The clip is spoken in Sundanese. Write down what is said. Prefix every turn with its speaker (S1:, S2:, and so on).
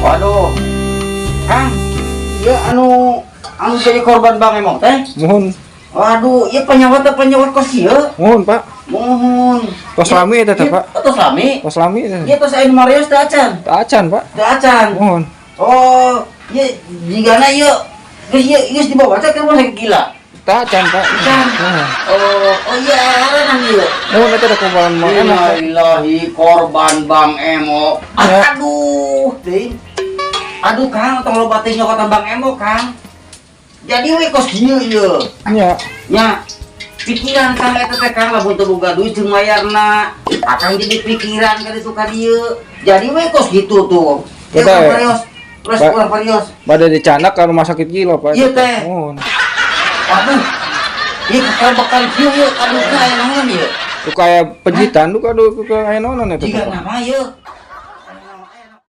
S1: Waduh. Kang, ieu anu anu jadi korban Bang Emok teh.
S2: Muhun.
S1: Waduh, ieu panyawat teh panyawat kos ieu.
S2: Muhun, Pak.
S1: Muhun.
S2: Tos lami eta teh, Pak.
S1: Oh, tos lami.
S2: Tos lami eta.
S1: Ieu tos aya nu marios teh acan.
S2: Teu acan, Pak.
S1: Teu acan.
S2: Muhun.
S1: Oh, ieu jigana ieu geus ieu geus dibawa teh ke rumah sakit gila.
S2: Teu acan, Pak.
S1: Acan.
S2: Muhun.
S1: Oh, oh iya, aranan ieu.
S2: Muhun eta teh korban Bang Emok, Pak.
S1: Innalillahi, korban Bang Emok.
S2: Ya.
S1: Aduh, teuing. Aduh, Kang, tong loba teh nyokotan Bang Emok, Kang. Jadi we kos kieu ieu.
S2: Nya.
S1: Nya, pikiran Kang eta teh, Kang, lamun teu boga duit jeung mayarna. Akang jadi pikiran ka ditu ka dieu. Jadi we kos gitu tuh. Ieu
S2: Betul.
S1: urang parios. Terus urang parios.
S2: Bade dicandak ke rumah sakit gila, Pak.
S1: Iya, teh.
S2: Muhun.
S1: Waduh. Ieu kakak kieu ieu, aduh, aya naon ieu?
S2: Tuh kayak pejitan tuh, aduh, ke aya naonan eta teh,
S1: Jiga
S2: Pak.
S1: Nama ieu.